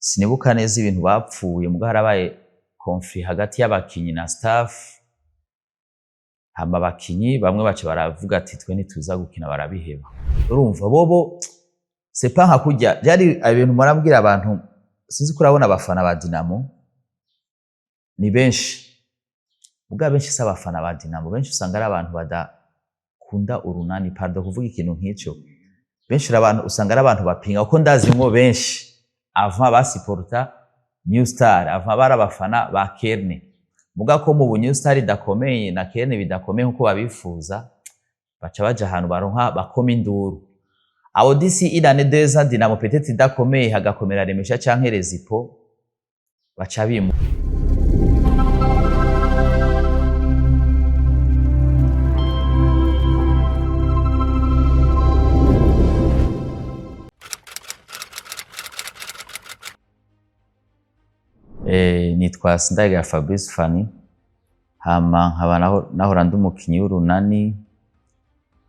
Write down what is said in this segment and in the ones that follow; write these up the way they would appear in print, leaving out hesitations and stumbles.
Sinibuka neza ibintu bapfuye, muga harabaye conflit hagati y'abakinyi na staff. Hama abakinyi bamwe baca baravuga ati: "Twe ntituza gukina." Barabiheba. Urumva bobo, c'est pas nka kurya byari ibintu murambwira abantu. Sinzi ko urabona abafana ba Dinamo ni benshi, muga benshi si abafana ba Dinamo. Benshi usanga ari abantu badakunda Urunani, pardon kuvuga ikintu nk'ico. Benshi abantu usanga ari abantu bapinga, kuko ndazimwo benshi avant basiporta New Star, avant bari abafana ba Kerne, muga ko mu New Star idakomeye na Kerne bidakomeye nkuko babifuza, baca baja ahantu baronka bakoma induru. Abo d'ici une année, 2 ans, Dinamo peut-être idakomeye, hagakomera Remesha canke Rezipo, baca bimu. Nitwa Sindayigaya Fabrice Fanny, hama nkaba nahora ndi umukinyi w'Urunani,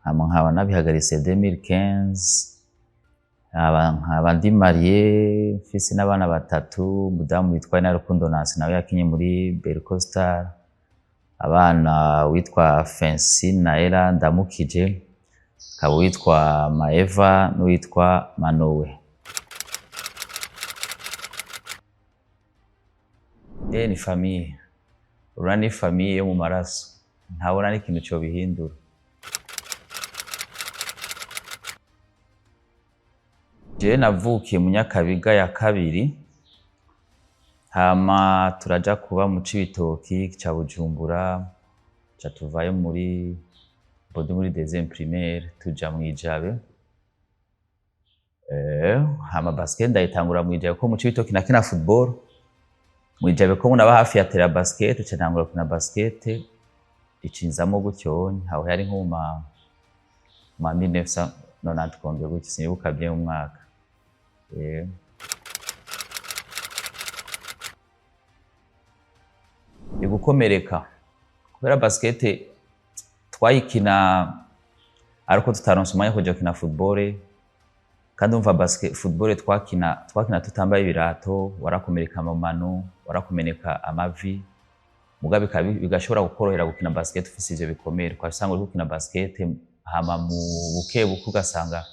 hama nkaba nabihagaritse 2015, nkaba ndi marié, mfise n'abana batatu. Umudamu witwa Inarukundo Nancy, nawe yakinye muri Berco Star, abana witwa Fensi na Ella Ndamukije, akaba witwa Maeva n'uwitwa Manowe. Ni famille. Urunani ni famille yo mu maraso, ntabona n'ikintu cobihindura. Jewe navukiye mu Nyakabiga ya kabiri, hama turaja kuba mu Cibitoki ca Bujumbura, ca tuvayo muri bodi muri deuxième primaire, tuja mw'Ijabe. Hama basket ndayitangura mw'Ijabe, kuko mu Cibitoki nakina football. Mw'Ijabe ko naba hafi ya terrain basket, ca ntangura gukina basket, icinzamo gutyo. Aho yari nko mu ma 1990 combien gutyo, sinibuka bien umwaka. Gukomereka kubera basket twayikina ariko tutaronse umwanya wo kuja gukina football. Kandi umva, basket, football twakina tutambaye ibirato, warakomereka mu mano, warakomereka amavi, muga bigashobora kukorohera gukina basket ufise ivyo bikomere. Ukasanga uri gukina basket, hama mu buke buke ugasanga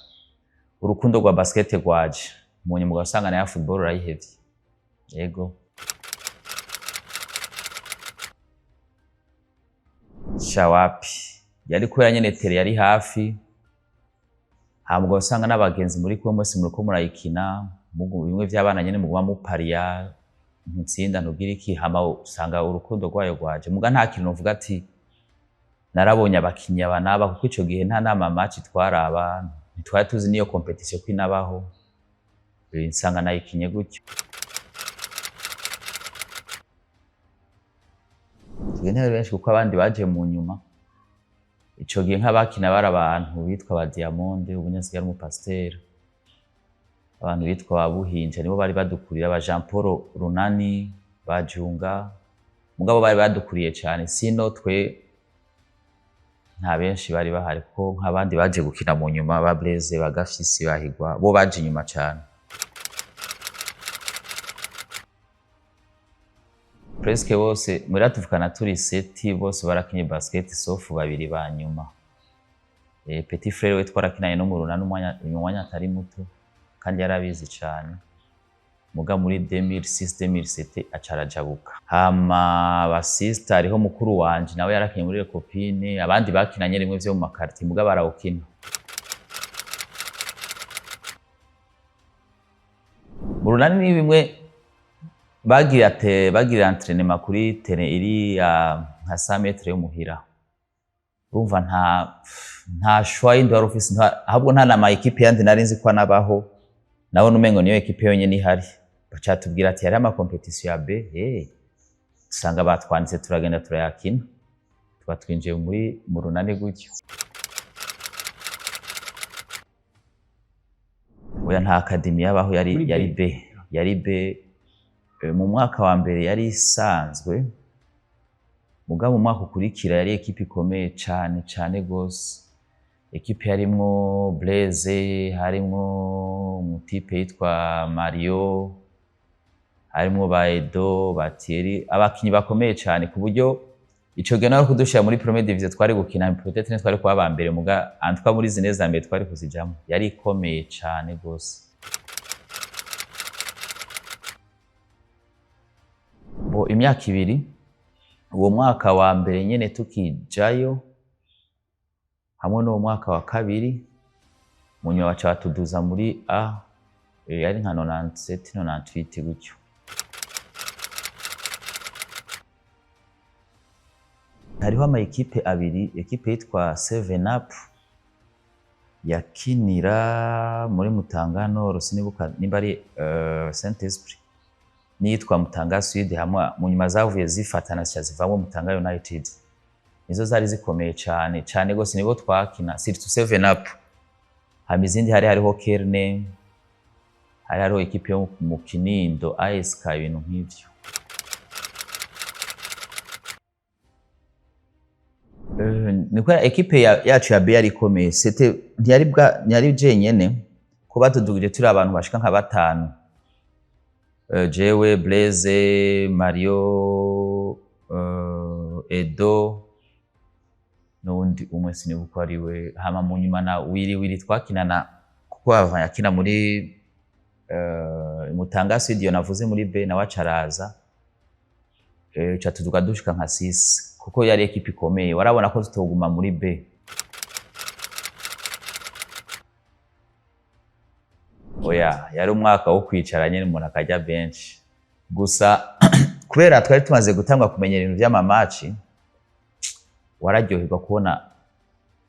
urukundo rwa basket rwaje, mu nyuma ugasanga nayo football urayihevye. Yego. Sha, wapi, yari kubera nyene terrain yari hafi, hama ugasanga n'abagenzi muri kumwe mwese muriko murayikina, bimwe vy'abana nyene, muguma mupariya, ntutsinda, ntugira iki, hama usanga urukundo rwayo rwaje. Muga nta kintu uvuga ati narabonye abakinyi aba n'aba, kuko ico gihe nta nama match twaraba, ntitwari tuzi n'iyo compétition ko inabaho. Nsanga nayikinye gutyo. Ico gihe ntibari benshi, kuko abandi baje mu nyuma. Ico gihe nk'abakina bari abantu bitwa ba Diamond, ubu asigaye ari umupasiteri, abantu bitwa ba Buhinja, nibo bari badukurira, ba Jean Paul Runani, ba Junga, mugabo bari badukuriye cane. Sino twe nta benshi bari bahari, kuko nk'abandi baje gukina mu nyuma, ba Blaise, ba Gafisi, Bahigwa, bo baje inyuma cane. Presque bose muri tuvukana turi sept, bose barakinye basket sauf babiri ba nyuma. Petit frère we twarakinanye no mu Runani umwanya atari muto, kandi yarabizi cane, muga muri 2006 2007 aca arajabuka. Hama ba sister, hariho mukuru wanje nawe yarakinye muri Copine, abandi bakinanye rimwe vyo mu ma quartier, muga barawukina. Mu Runani ni bimwe bagira entraînement kuri terrain iri nka 100 mètres yo muhira. Urumva nta choix yindi wari ufise, ahubwo nta nama équipe yandi nari nzi ko anabaho. Nabona umengo niyo équipe yonyene ihari. Bacatubwira ati hariho ama compétition ya B, usanga batwanditse, turagenda turayakina, tuba twinjiye muri mu Runani gutyo. Oya, nta académie yabaho, yari Muri B. Yari B, yari B. Mu mwaka wa mbere yari isanzwe, mugabo mu mwaka ukurikira yari équipe ikomeye cane cane gose. Équipe yarimwo Blaise, harimwo umu type yitwa Mario. Harimwo ba Edo, ba Thierry, abakinyi bakomeye cane, ku buryo ico gihe naho kudushira muri première division twari gukina, peut-être ntitwari kuba aba mbere, muga en tout cas muri zine za mbere twari kuzijamwo. Yari ikomeye cane gose. Bo imyaka 2, uwo mwaka wa mbere nyene tukijayo hamwe n'uwo mwaka wa kabiri, mu nyuma baca batuduza muri A, yari nka 97, 98 gutyo. Hariho ama ekipe abiri, ekipe yitwa Seven Up yakinira muri Mutanga Nord, sinibuka nimba ari Saint Esprit, n'iyitwa Mutanga Sud, hamwe mu nyuma zavuye zifatana zica zivamwo Mutanga United. Nizo zari zikomeye cane cane gose, nibo twakina, surtout Seven Up. Hama izindi hari hariho Kerne, hari hariho ekipe yo mu Kinindo, ASK, ibintu nk'ivyo. Ni kubera ekipe yacu ya B yari ikomeye, c'était ntiyari bwa ntiyari jenyene, ko batudugije turi abantu bashika nka batanu. Jewe, Blaise, Mario, Edo n'uwundi umwe sinibuka ari we. Hama mu nyuma na Wiri Wiri twakinana, kuko avant yakina muri Mutanga Sud, iyo navuze muri B, nawe aca araza, ca tuduga dushika nka 6, kuko yari ekipe ikomeye, warabona ko tutoguma muri B. Oya, yari umwaka wo kwicara nyene umuntu akarya benshi gusa, kubera twari tumaze gutangwa kumenyera ibintu vy'ama match. Wararyoherwa kubona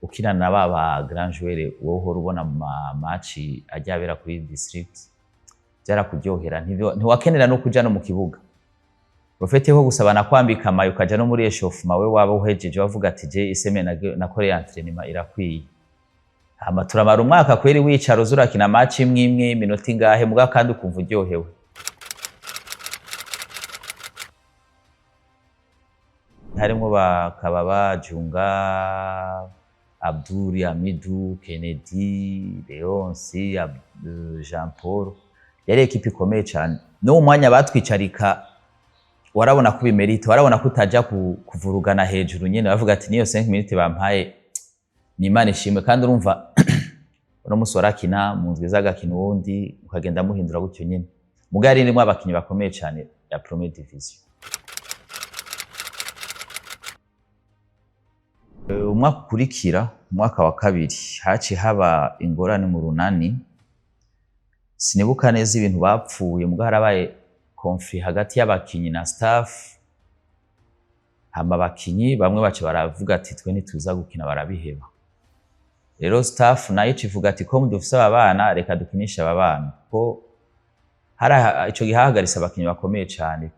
ukina na ba grand joueur wowe uhora ubona mu ma match ajya abera kuri district. Byarakuryohera, ntiwakenera no kuja no mu kibuga, ufite ko gusaba nakwambika maillot ukaja no muri échauffement, we waba uhejeje wavuga ati: "Je iseme nakoreye entraînement irakwiye." Hama turamara umwaka kweri wicara uza urakina match imwe imwe, iminota ingahe, muga kandi ukumva uryohewe. Harimwo bakaba bajunga Abdul, Amidu, Kennedy, Leonce, Jean Paul. Yari ekipe ikomeye cyane. N'uwo mwanya batwicarika warabona ko ubimerita, warabona ko utaja kuvurugana hejuru nyene, bavuga ati: "Niyo 5 minutes bampaye ni Imana ishimwe." Kandi urumva uno musi warakina, mu ndwi z'agakina uwundi, ukagenda muhindura gutyo nyene. Muga yari irimwo abakinyi bakomeye cyane ya première division. Umwaka ukurikira, umwaka wa kabiri, haciye haba ingorane mu Runani. Sinibuka neza ibintu bapfuye, muga harabaye conflit hagati y'abakinyi na staff. Hama abakinyi bamwe baca baravuga ati: "Twe ntituza gukina," barabiheba. Rero staff nayo ica ivuga ati: "Ko dufise aba bana, reka dukinishe aba bana," ko hari ico gihe hahagaritse abakinyi bakomeye cane.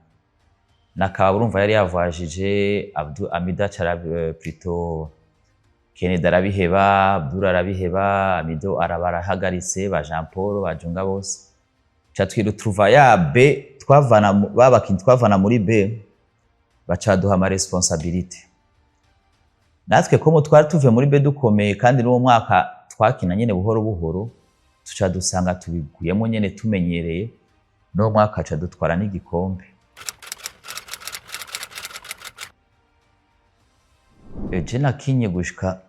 Nakaba urumva yari yavajije Abdu Amida cara, plutôt Kennedy arabiheba, Abdul arabiheba, Amido araba arahagaritse, ba Jean Paul, ba Junga bose. Ca twirutuva ya B twavana babakinyi twavana muri B, baca duha ama responsabilité natwe, ko twari tuvuye muri B dukomeye, kandi n'uwo mwaka twakina nyene buhoro buhoro, tuca dusanga tubiguyemo nyene, tumenyereye. N'uwo mwaka ca dutwara n'igikombe. Je nakinye gushika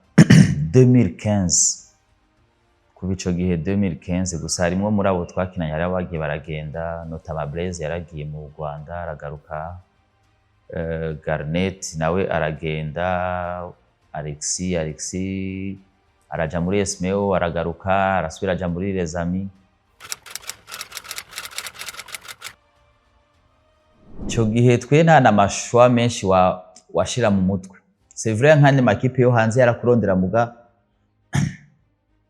2015. Kuva ico gihe 2015 gusa, harimwo muri abo twakinanye hariho abagiye baragenda, notamment Blaise yaragiye mu Rwanda aragaruka, Garnet nawe aragenda, Alexis araja muri Esmeo aragaruka, arasubira aja muri Les Amis. Ico gihe twe nta na ma choix menshi washira mu mutwe. C'est vrai, nk'andi makipe yo hanze yarakurondera, muga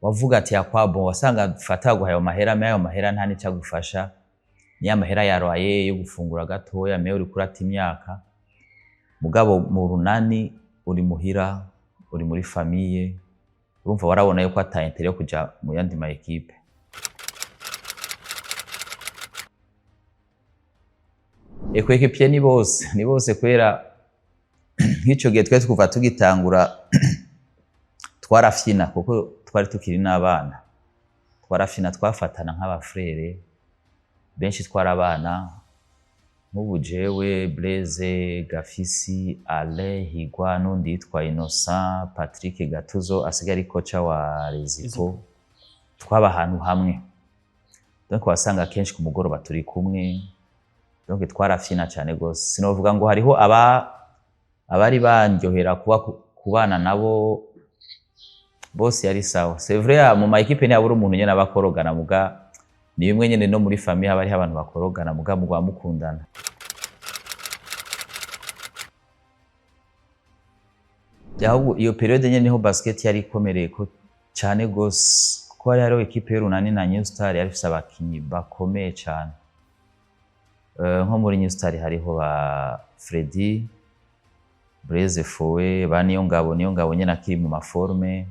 wavuga ati: "À quoi bon?" Wasanga fata guha ayo mahera, mais ayo mahera nta n'ico agufasha, niyo amahera yaroye yo gufungura gatoya, mais uriko urata imyaka. Mugabo mu Runani uri muhira, uri muri famille, urumva warabona yuko ata intérêt yo kuja mu yandi ma ekipe. Coéquipier ni bose, ni bose, kubera nk'ico gihe twari kuva tugitangura twarafyina, kuko twari tukiri n'abana, twarafyina, twafatana nk'aba frères, benshi twarabana. Nk'ubu jewe, Blaise, Gafisi, Alain Higwa n'undi yitwa Innocent, Patrick Gatuzo asigaye ari coach wa Rezipo, twaba ahantu hamwe. Donc wasanga kenshi ku mugoroba turi kumwe, donc twarafyina cane gose. Sinovuga ngo hariho abari bandyohera kuba kubana nabo bose, yari sawa. C'est vrai, mu ma équipe ntiyabura umuntu nyene aba akorogana, muga ni bimwe nyene no muri famille haba hariho abantu bakorogana, muga mugwa mukundana. Ahubwo iyo période nyene niho basket yari ikomereye ko cane gose, kuko hari hariho équipe y'Urunani na New Star yari ifise abakinyi bakomeye cane. Nko muri New Star hariho ba Freddy, Blaise Foe, ba Niyongabo, Niyongabo nyene akiri mu ma forme,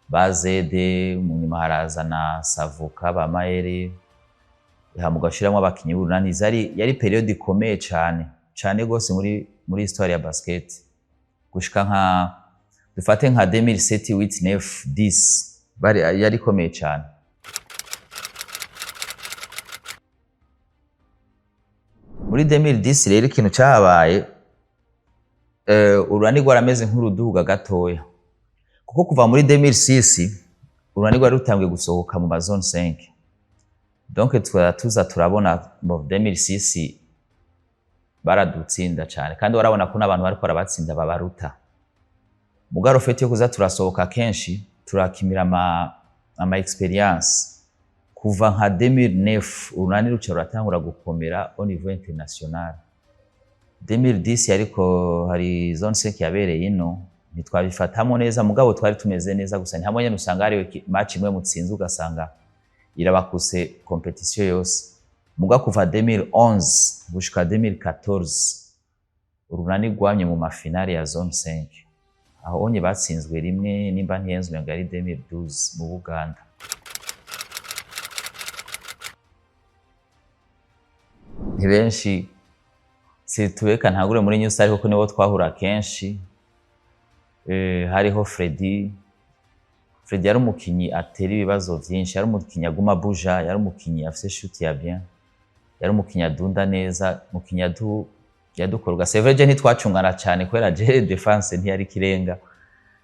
ba Zede, mu nyuma haraza na Savoka, ba Maere, hama ugashiramwo abakinyi b'Urunani. Zari yari période ikomeye cane cane gose muri histoire ya basket, gushika nka dufate nka 2007, 8, 9, 10, bari yari ikomeye cane. Muri 2010 rero ikintu cahabaye, Urunani rwarameze nk'uruduga gatoya, kuko kuva muri 2006 Urunani rwari rutanguye gusohoka mu ma zone 5. Donc tuza turabona mu 2006 baradutsinda cane, kandi warabona ko n'abantu bariko barabatsinda babaruta. Mugabo fait yo kuza turasohoka kenshi, turakimira ama expérience. Kuva nka 2009 Urunani ruca ruratangura gukomera au niveau international. 2010 ariko hari zone 5 yabereye ino, ntitwabifatamo neza, mugabo twari tumeze neza. Gusa ni hamwe nyene usanga hari match imwe mutsinze ugasanga irabakuse compétition yose. Muga kuva 2011 gushika 2014 Urunani rwamye mu ma finale ya zone 5. Aho onye batsinzwe rimwe, nimba ntihenze, umenga ari 2012 mu Buganda. Ni benshi, situbeka ntagure muri New Star kuko nibo twahura kenshi. Hariho Freddy. Freddy yari umukinyi atera ibibazo vyinshi, yari umukinyi aguma buja, yari umukinyi afise shoot ya bien, yari umukinyi adunda neza, umukinyi yadukorwa. C'est vrai, je ntitwacungana cane kubera je défense ntiyari kirenga.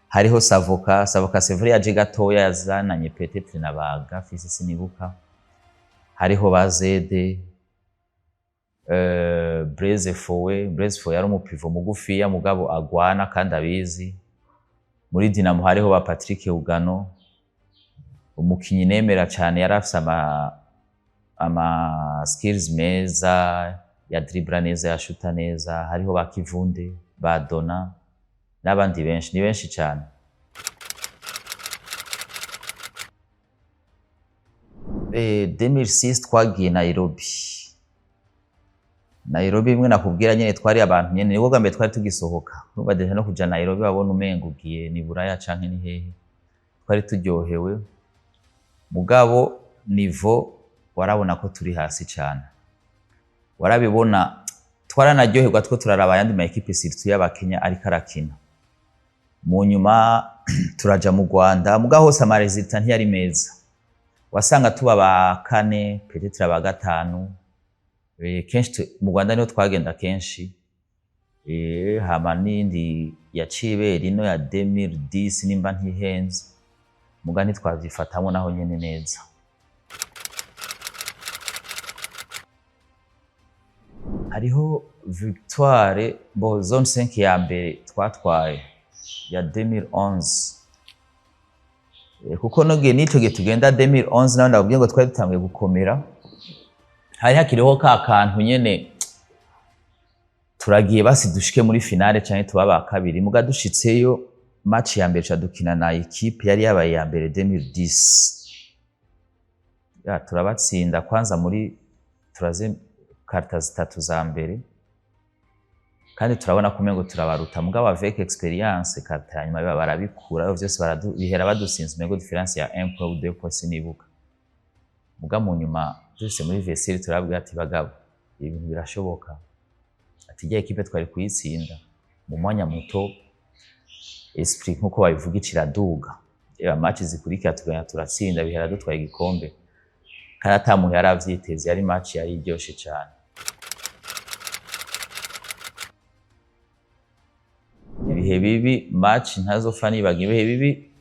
Hariho Savoka. Savoka, c'est vrai, yaje gatoya, yazananye peut-être na ba Gafisi, sinibuka. Hariho ba Zede, Blaise Fowe. Blaise Fowe yari umu pivot mugufiya mugabo agwana kandi abizi. Muri Dinamo hariho ba Patrick Ugano, umukinyi nemera cane, yari afise ama skills meza, ya dribla neza, yashuta neza. Hariho ba Kivunde, ba Dona n'abandi benshi, ni benshi cane. 2006 twagiye Nairobi. Nairobi imwe nakubwira nyene, twari abantu nyene nibwo bwa mbere twari tugisohoka. Urumva déjà no kuja Nairobi wabona umengo ugiye ni Buraya canke ni hehe. Twari turyohewe, mugabo niveau warabona ko turi hasi cane, warabibona. Twaranaryoherwa two turaraba ayandi ma équipe, surtout y'Abakenya ariko arakina. Mu nyuma turaja mu Rwanda, muga hose ama résultat ntiyari meza, wasanga tuba ba kane, peut-être aba gatanu. Kenshi mu Rwanda niho twagenda kenshi. Hama n'iyindi yaciye ibera ino ya 2010 nimba ntihenze, muga ntitwavyifatamwo naho nyene neza. Hariho victoire bo zone 5 ya mbere twatwaye ya 2011. Kuko nogiye n'ico gihe tugenda 2011 naho ndakubwiye ngo twari dutanguye gukomera, hari hakiriho ka kantu nyene, turagiye basi dushike muri finale canke tuba ba kabiri. Muga dushitseyo, match ya mbere ca dukina na équipe yari yabaye ya mbere 2010, ya turabatsinda kwanza muri turaze quart zitatu za mbere, kandi turabona ko umengo turabaruta. Mugabo avec expérience, quart ya nyuma biba barabikura vyose, bihera badusinze umengo différence ya 1 point ou 2 points, sinibuka. Muga mu nyuma dushitse muri vestiaire turabwira ati: "Bagabo, ibintu birashoboka." Ati: "Rya équipe twari kuyitsinda." Mu mwanya muto esprit, nkuko babivuga, iciraduga. Eba match zikurikira tugenda turatsinda, bihera dutwaye igikombe kandi ata muntu yari avyiteze. Yari match yari iryoshe cane. Ibihe bibi, match ntazopfa nibaga ibihe bibi,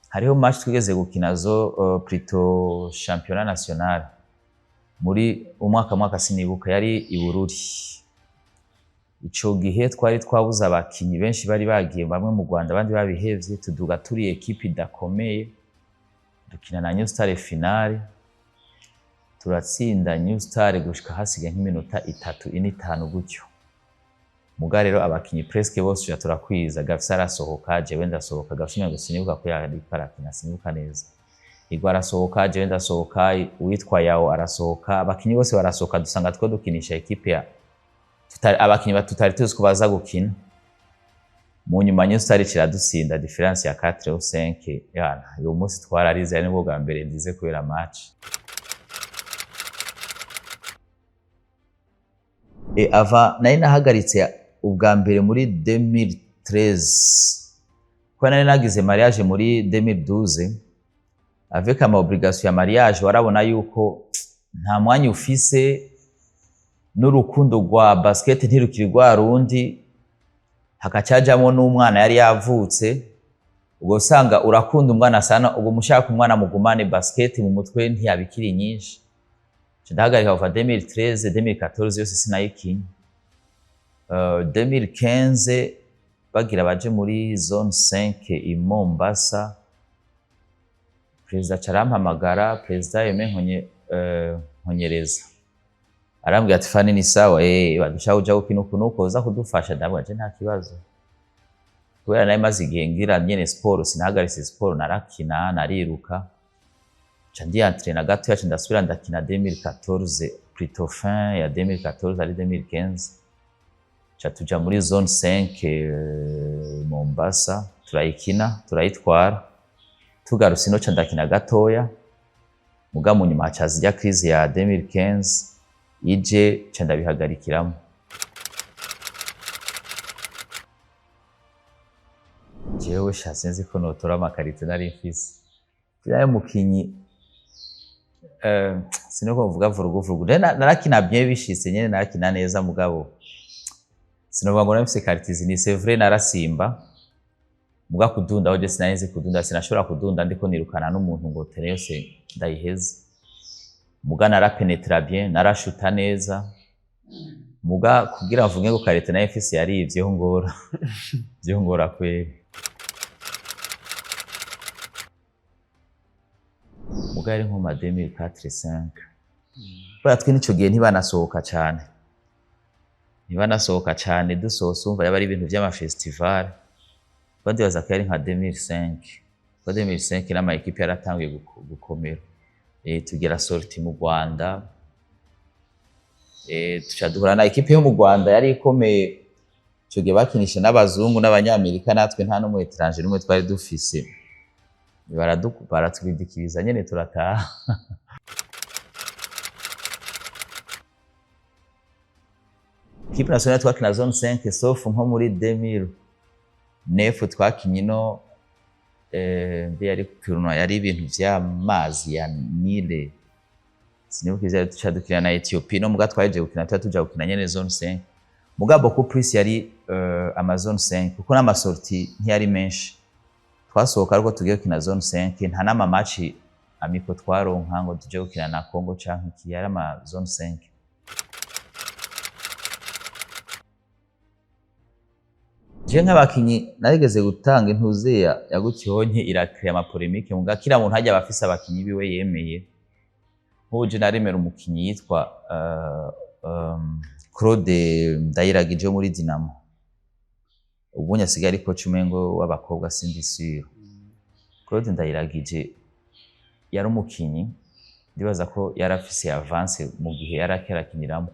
hariho match twigeze gukina zo, plutôt championnat national muri umwaka sinibuka, yari i Bururi. Ico gihe twari twabuze abakinyi benshi, bari bagiye bamwe mu Rwanda, abandi babihevye. Tuduga turi équipe idakomeye, dukina na New Star finale, turatsinda New Star gushika hasigaye nk'iminota 3, 4, 5 gutyo. Muga rero abakinyi presque bose tuja turakwiza. Gafisa arasohoka, jewe ndasohoka. Gafisa umengo sinibuka ko yariko arakina, sinibuka neza. Igwa arasohoka, jewe ndasohoka, uwitwa Yao arasohoka, abakinyi bose barasohoka. Dusanga two dukinisha équipe ya tutari, abakinyi tutari tuzi ko baza gukina. Mu nyuma New Star iradutsinda différence ya 4 ou 5. Yana uyu munsi twararize, ari nibwo bwa mbere ndize kubera match. Ava nari nahagaritse ubwa mbere muri 2013, kuko nari nagize mariage muri 2012. Avec ama obligation ya mariage, warabona yuko nta mwanya ufise, n'urukundo rwa basket ntirukiri rwa rundi, hakacajamwo n'umwana yari yavutse. Ubwo usanga urakunda umwana sana, ubwo mushaka umwana mugumane, basket mu mutwe ntiyabikiri nyinshi. Ndahagarika kuva 2013, 2014 yose sinayikinye. 2015 bagira baje muri zone 5 i Mombasa, perezida carampamagara, perezida Aime Nkonyereza, arambwira ati: "Fani, ni sawa, badushaka kuja gukina uku nuko, uza kudufasha?" Ndabwira je nta kibazo, kubera nari maze igihe ngira nyene sport, sinahagaritse sport, narakina, nariruka. Ca ndientraîna gatoya, ca ndasubira ndakina 2014, plutôt fin ya 2014 ari 2015. Ca tuja muri zone 5 Mombasa, turayikina, turayitwara. Tugarutse ino, ca ndakina gatoya. Muga mu nyuma hacaza irya crise ya 2015 ije, ca ndabihagarikiramo. Jewe sha sinzi ko notora ama qualités nari mfise. Yari umukinyi, siniko mvuga vurugu vurugu. Narakina bien, bishitse nyene narakina neza, mugabo sinovuga ngo nari mfise qualité. Ni c'est vrai narasimba, muga kudunda aho je sinari nzi kudunda, sinashobora kudunda ndiko nirukana n'umuntu ngo terrain yose ndayiheze. Muga narapenetra bien, narashuta neza. Muga kugira mvuge ngo qualité nari mfise yari ivyo ngora, vyo ngora kweri. Muga yari nko ma 2004, 5, kubera twe n'ico gihe ntibanasohoka cane, ntibanasohoka cane. Dusohotse umva yaba ari ibintu vy'ama festival. Kuko ndibaza ko yari nka 2005, kuko 2005 n'ama équipe yaratanguye gukomera. Tugera sortie mu Rwanda, tuca duhura na équipe yo mu Rwanda yari ikomeye ico gihe, bakinisha n'abazungu n'abanyamerika, natwe nta n'umu étranger n'umwe twari dufise. Baratwidikiriza nyene, turataha. Équipe nationale twakina zone 5, sauf nko muri 2009 twakinye ino, mbe yari tournoi, yari ibintu vy'amazi ya Nile, sinibuka ivyo. Tuca dukina na Ethiopie no muga twahejeje gukina, tuba tuja gukina nyene zone 5. Muga beaucoup plus yari ama zone 5, kuko n'ama sorties ntiyari menshi. Twasohoka ariko tugiye gukina zone 5, nta n'ama match amicaux twaronka ngo tuje gukina na Congo canke iki, yari ama zone 5. Je nk'abakinyi narigeze gutanga intuze ya gutyo irakrea ama polémique, muga kila muntu hajya abafise abakinyi biwe yemeye. Nk'ubu je naremera umukinyi yitwa Claude Ndayiragije wo muri Dinamo, ubunye asigaye ari coach umengo w'abakobwa, sindi sûr. Claude Ndayiragije yari umukinyi, ndibaza ko yari afise avance mu gihe yari akerakiniramo.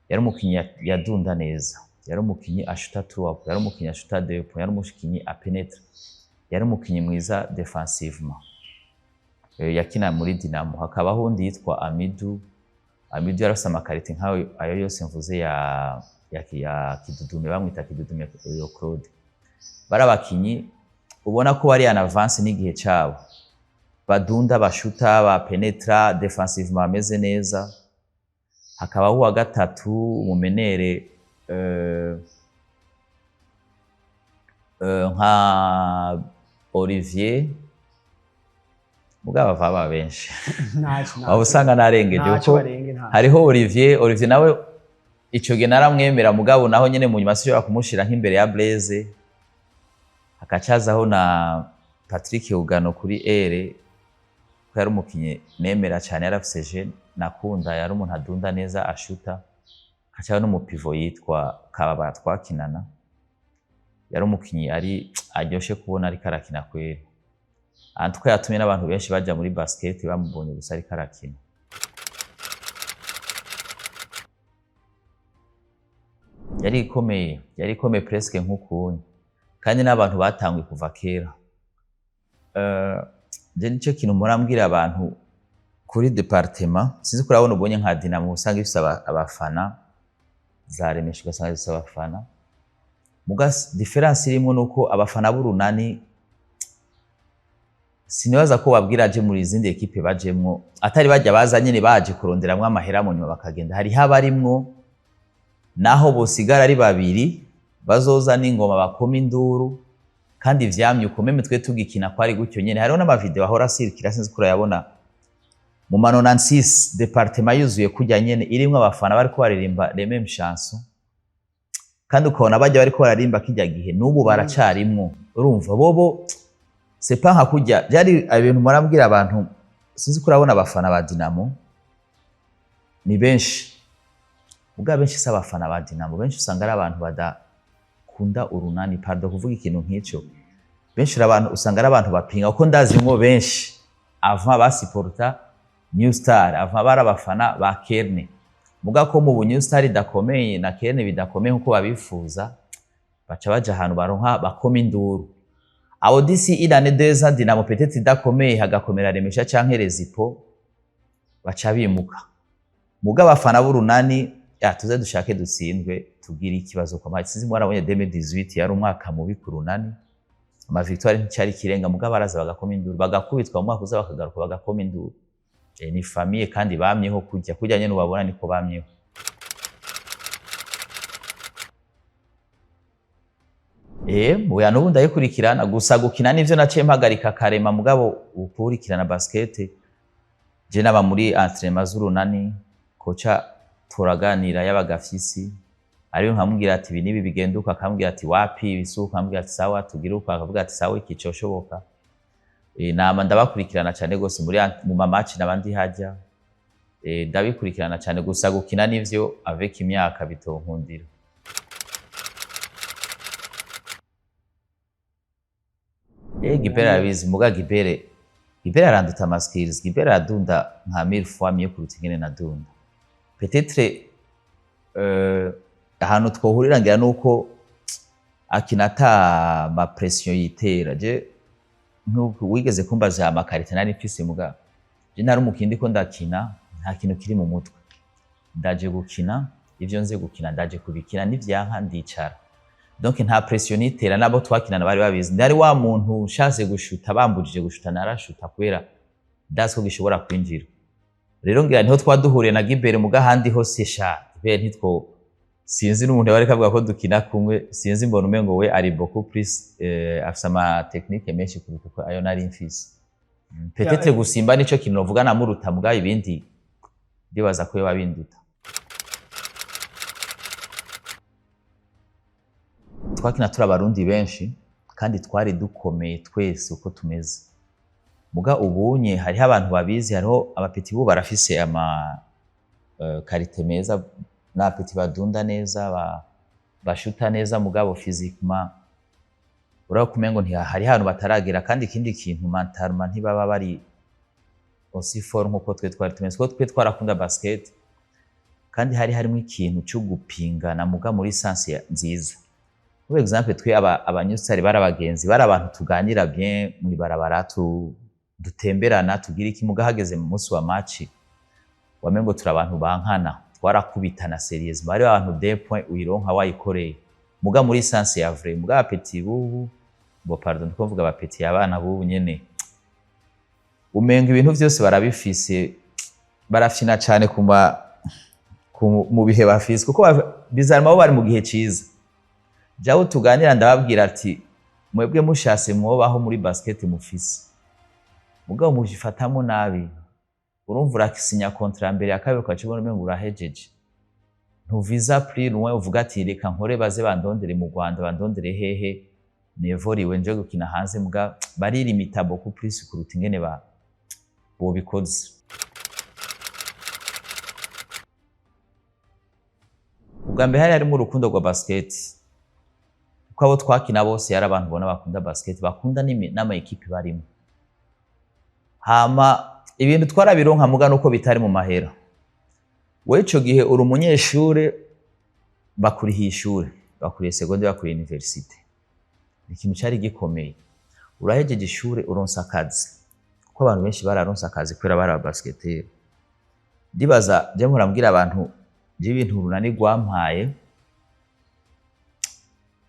Yari umukinyi yadunda neza, yari umukinyi ashuta 3 points, yari umukinyi ashuta 2 points, yari umukinyi apenetra, yari umukinyi mwiza défensivement. Yakina muri Dinamo. Hakabaho undi yitwa Amidu. Amidu yarafise ama qualités nkayo ayo yose mvuze ya Kidudume, bamwita Kidudume yo Claude. Bari abakinyi ubona ko bari en avance n'igihe cabo, badunda, bashuta, bapenetra, défensivement bameze neza. Hakabaho uwa gatatu, umumeneur. Nka Olivier, mugabo bava benshi. Ntacyo. Waba usanga narengeje. Ntacyo. Kuko Barenge ntacyo. Hariho Olivier. Olivier nawe ico gihe naramwemera, mugabo naho nyene mu nyuma sinshobora kumushira nk'imbere ya Blaise. Hakacazaho na Patrick Ugano kuri aile, ko yari umukinyi nemera cyane, yarafise jeu nakunda, yari umuntu adunda neza, ashuta. Hakacaho n'umu pivot yitwa Kababa twakinana, yari umukinyi ari aryoshe kubona ariko arakina kweri. Antuka yatumye n'abantu benshi baja muri basket bamubonye gusa ariko arakina. Yari ikomeye, yari ikomeye presque nk'ukuntu, kandi n'abantu batanguye kuva kera. Je nico kintu murambwira abantu kuri département, sinzi ko urabona ubonye nka Dinamo usanga ifise abafana, za Remesha ugasanga zifise abafana, muga différence irimwo nuko abafana b'Urunani sinibaza ko babwira aje muri izindi équipe bajemwo, atari bajya baza nyene baje kuronderamwo amahera, mu nyuma bakagenda. Hariho abarimwo naho bosigara ari babiri bazoza n'ingoma, bakoma induru, kandi vyamye uko. Même twe tugikina kwari gutyo nyene. Hariho n'ama vidéo ahora asirikira, sinzi ko urayabona, mu ma 96 département yuzuye kurya nyene, irimwo abafana bariko baririmba les mêmes chansons, kandi ukabona bajya bariko bararimba kirya gihe n'ubu baracarimwo. Urumva bobo c'est pas nka kurya byari ibintu murambwira abantu. Sinzi ko urabona abafana ba Dinamo ni benshi, ubwa benshi si abafana ba Dinamo, benshi usanga ari abantu badakunda Urunani. Pardon kuvuga ikintu nk'ico, benshi ari abantu usanga ari abantu bapinga, kuko ndazi mwo benshi avant basiporta New Star, avant bari abafana ba Kerne, muga ko mu New Star idakomeye na Kerne bidakomeye nkuko babifuza, baca baja ahantu baronka bakoma induru. Abo d'ici une année, 2 ans, Dinamo peut-être idakomeye, hagakomera Remesha canke Rezipo, baca bimuka. Muga abafana b'Urunani ya tuze dushake dutsindwe tugire ikibazo kwa match. Sinzi mwarabonye 2018 yari umwaka mubi ku Runani, ama victoire nticari kirenga, muga baraza bagakoma induru, bagakubitwa, mu mwaka uza bakagaruka bagakoma induru. Ni famille kandi bamyeho kurya kurya nyene ubabona niko bamyeho. Oya, n'ubu ndayikurikirana, gusa gukina nivyo naciye mpagarika karema, mugabo ukurikirana basket je naba muri entraînement z'Urunani, coach turaganira y'abagafyisi, ariyo nkamubwira ati ibi nibi bigenduka, akambwira ati wapi ibisuka, akambwira ati sawa tugire uko, akavuga ati sawa iki coshoboka. Nama ndabakurikirana cane gose muri mu ma match nabandi hajya. Ndabikurikirana cane, gusa gukina nivyo avec imyaka bitonkundira. Gibere arabizi, muga Gibere aranduta ama skills. Gibere aradunda nka mille fois mieux kuruta ingene nadunda. Peut-être ahantu twohurira ngira nuko akina ata ma pression yitera. Je nkuko wigeze kumbaza ama qualité nari mfise, muga je nari umukinyi ko ndakina nta kintu kiri mu mutwe, ndaje gukina ivyo nze gukina, ndaje kubikina, nivyanka ndicara. Donc nta pression nitera, nabo twakinana bari babizi. Ndari wa muntu nshatse gushuta, bambujije gushuta narashuta, kubera ndazi ko gishobora kwinjira. Rero ngira niho twaduhuriye na Gibere, muga ahandi hose sha Gibere ntitwo, sinzi n'umuntu yari kavuga ko dukina kumwe, sinzi, mbona umengo we ari beaucoup plus afise ama technique menshi kuruta uko ayo nari mfise. Peut-être gusimba nico kintu novuga namuruta, muga ibindi ndibaza ko yoba binduta. Twakina turi Abarundi benshi kandi twari dukomeye twese uko tumeze, muga ubunye hariho abantu babizi, hariho aba petits bu barafise ama qualité meza n'aba petits badunda neza, bashuta neza, mugabo physiquement urabona ko umengo hari ahantu bataragera. Kandi ikindi kintu, mentalement ntibaba bari aussi fort nkuko twe twari tumeze, kuko twe twarakunda basket kandi hari harimo ikintu cyo gupingana, muga muri sens nziza. For exemple, twe aba New Star bari abagenzi, bari abantu tuganira bien mw'ibarabara, dutemberana, tugira iki, muga hageze mu munsi wa match wamengo turi abantu bankana, twarakubitana sérieusement, bari abantu deux points uyironka wayikoreye, muga muri sens ya vrai. Muga aba petits bubu bo, pardon, ndiko mvuga aba petits, abana bubu nyene umenga ibintu vyose barabifise, barafyina cane mu bihe bafise, kuko bizarma bo bari mu gihe ciza. Jawe tuganira ndababwira ati Mwebwe mushase mwobaho muri basket mufise, mugabo mubifatamo nabi. Urumva, urasinya contrat mbere ya kabiri, ukaca ubona umengo urahejeje, ntuviza plus loin. Uvuga ati: "Reka nkore, baze bandondere mu Rwanda, bandondere hehe, nevoriwe nje gukina hanze." Muga baririmita beaucoup plus kuruta ingene ba bobikoze. Ubwa mbere hari harimo urukundo rwa basket, kuko abo twakina bose yari abantu ubona bakunda basket, bakunda n'ama équipe barimo. Hama ibintu twarabironka, muga nuko bitari mu mahera. Wewe ico gihe uri umunyeshure, bakurihiye ishure, bakuriye seconde, bakuriye université, ni ikintu cari gikomeye. Urahejeje ishure, uronse akazi, kuko abantu benshi bararonse akazi kubera bari aba basketteur. Ndibaza je mpora mbwira abantu, je ibintu Urunani rwampaye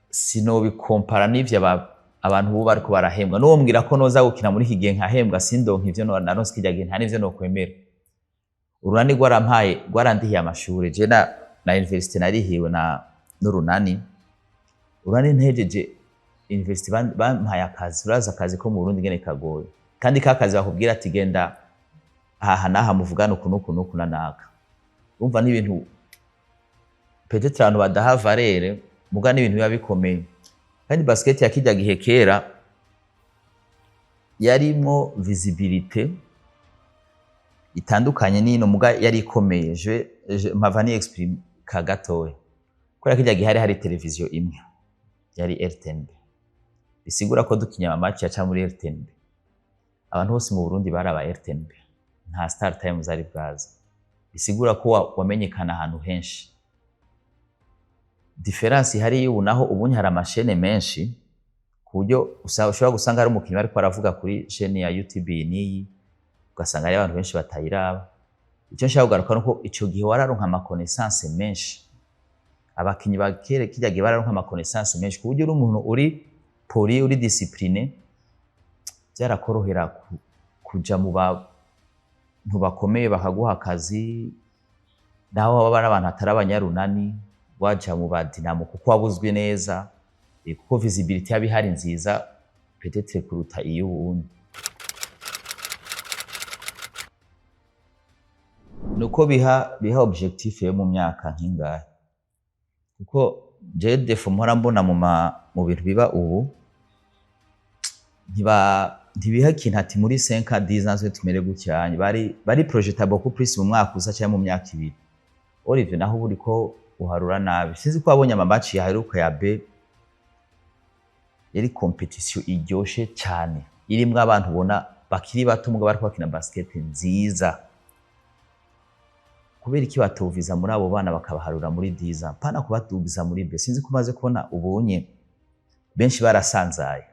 sinobikompara n'ivyo abantu ubu bariko barahembwa. N'uwo mbwira ko noza gukina muri iki gihe nkahembwa, sindonka ivyo naronse kirya gihe, nta n'ivyo nokwemera. Urunani rwarampaye, rwarandihiye amashure. Je na université narihiwe na n'Urunani. Urunani, ntejeje université, bampaye akazi. Urazi akazi ko mu Burundi ingene kagoye, kandi ka kazi bakubwira ati: "Genda aha n'aha, muvugane uku n'uku n'uku na naka." Urumva, n'ibintu peut-être abantu badaha valeur, muga n'ibintu biba bikomeye. Kandi basket ya kirya gihe kera yarimwo visibilité itandukanye n'ino, muga yari ikomeye. Je mpava ni explique gatoya. Kubera kirya gihe hari televiziyo imwe, yari RTNB, bisigura ko dukinye ama match yaca muri RTNB. Abantu bose mu Burundi bari aba RTNB, nta Star Times zari bwaza, bisigura ko wamenyekana ahantu henshi. Différence ihari y'ubu naho, ubunye hari ama chaînes menshi, ku buryo ushobora gusanga hari umukinnyi bariko baravuga kuri chaîne ya YouTube n'iyi, ugasanga hari abantu benshi batayiraba. Icyo nshaka kugaruka nuko ico gihe wararonka ama connaissance menshi. Abakinyi ba kera kirya gihe bararonka ama connaissance menshi, ku buryo uri umuntu uri poli, uri discipliné, byarakorohera kuja mu bantu bakomeye bakaguha akazi, naho baba ari abantu atari abanyarunani, waja mu ba Dynamo kuko wabuzwi neza, kuko visibilité yaba ihari nziza peut-être kuruta iy'ubundi. Nuko biha objectif yo mu myaka nk'ingahe, kuko je défaut mpora mbona mu bintu biba ubu, ntibiha ikintu ati muri 5 ans, 10 ans tumere gutya. Bari projeta beaucoup plus mu mwaka uza cyangwa mu myaka 2. Olivier, naho uba uriko uharura nabi. Sinzi ko wabonye ama match yaheruka ya B, yari compétition iryoshe cyane, irimwo abantu ubona bakiri bato mugabo bariko bakina basket nziza. Kubera iki batoviza muri abo bana, bakabaharura muri 10 ans, pana kubadugiza muri B? Sinzi ko umaze kubona, ubonye benshi barasanzaye,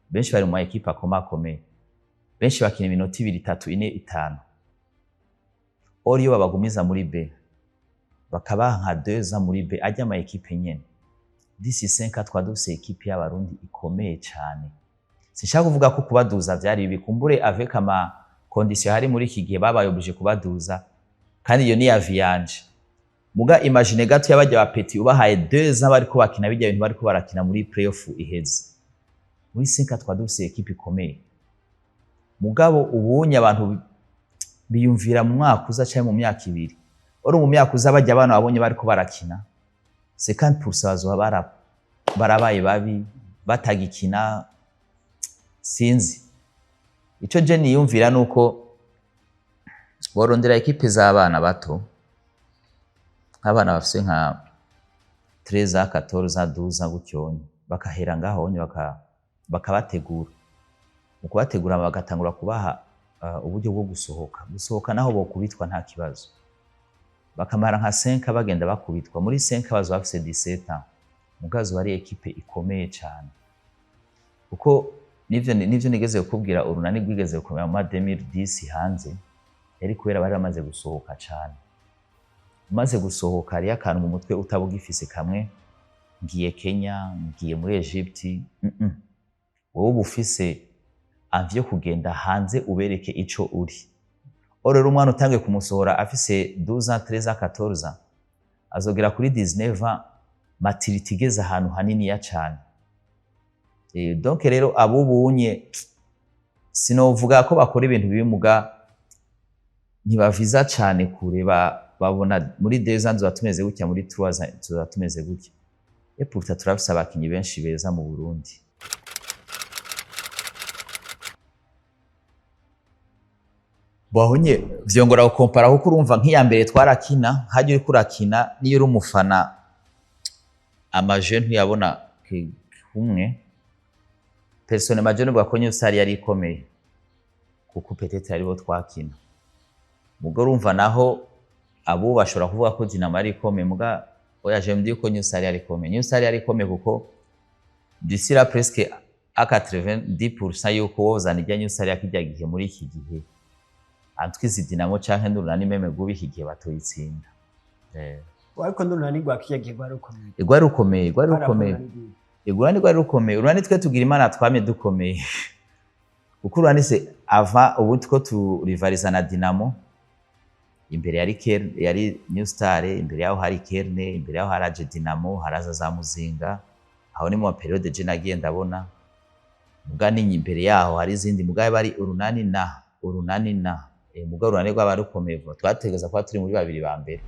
benshi bari mu ma équipe akomakomeye, benshi bakina iminota 2, 3, 4, 5. Or iyo babagumiza muri B, bakabaha nka 2 ans muri B, ajya ama équipe nyene, d'ici 5 ans twaba dufise équipe y'Abarundi ikomeye cyane. Sinshaka kuvuga ko kubaduza vyari bibi. Kumbure avec ama condition hari muri iki gihe babaye obligé kubaduza, kandi iyo ni avis yanje. Muga imagine gato y'abajya ba petits ubahaye 2 ans bariko bakina bijya bintu bariko barakina muri playoff iheze, muri 5 ans twaba dufise équipe ikomeye. Mugabo ubunye abantu biyumvira mu mwaka uza canke mu myaka 2. Uri mu myaka uza, bajya abana babonye bariko barakina, 50% bazoba barabaye babi, batagikina. Sinzi, ico je niyumvira nuko borondera équipe z'abana bato, nk'abana bafise nka 13 ans, 14 ans, 12 ans gutyonye, bakahera ngaho onye, bakabategura. Mu kubategura bagatangura kubaha uburyo bwo gusohoka. Gusohoka naho bokubitwa nta kibazo, bakamara nka 5 bagenda bakubitwa. Muri 5 bazoba bafise 17 ans, mugazo bari équipe ikomeye cane. Kuko nivyo nigeze kukubwira, Urunani rwigeze gukomera mu ma 2010 hanze, yari kubera bari bamaze gusohoka cane. Umaze gusohoka, hariyo akantu mu mutwe utaba ugifise kamwe: ngiye Kenya, ngiye muri Egypte. Wowe uba ufise envie yo kugenda hanze ubereke ico uri. Or rero umwana utangiye kumusohora afise 12 ans, 13 ans, 14 ans, azogera kuri 19 ans, maturité igeze ahantu haniniya cane. Donc rero abubunye sinovuga ko bakora ibintu bibi, muga ntibaviza cane kure, babona muri 2 ans tuba tumeze gutya, muri 3 ans tuba tumeze gutya. Et pourtant turafise abakinyi benshi beza mu Burundi. Bahonye vyongora gukompara, kuko urumva nk'iya mbere twarakina, hajya uriko urakina niyo uri umufana, amaje ntuyabona kumwe. Personnellement je novuga ko New Star yari ikomeye, kuko peut-être aribo twakina. Muga urumva naho abo bashobora kuvuga ko Dinamo yari ikomeye, muga oya, je me dis ko New Star yari ikomeye. New Star yari ikomeye kuko d'ici là presque à 90% yuko wozana irya New Star yakirya gihe muri iki gihe, antwizi Dinamo canke n'Urunani même gubi iki gihe batoyitsinda. Ariko n'Urunani rwa kirya gihe rwari rukomeye. Rwari rukomeye, rwari rukomeye. Rwari Urunani rwari rukomeye. Urunani twe tugira Imana twamye dukomeye, kuko Urunani se ava ubu two turivariza na Dinamo, imbere yari Kerne, yari New Star, imbere yaho hari Kerne, imbere yaho haraje Dinamo, haraza za Muzinga. Aho ni mu période je nagiye ndabona, muga ninyi imbere yaho hari izindi, muga bari Urunani na Urunani na muga Urunani rwaba rukomeye vuba, twategeza kuba turi muri babiri ba mbere.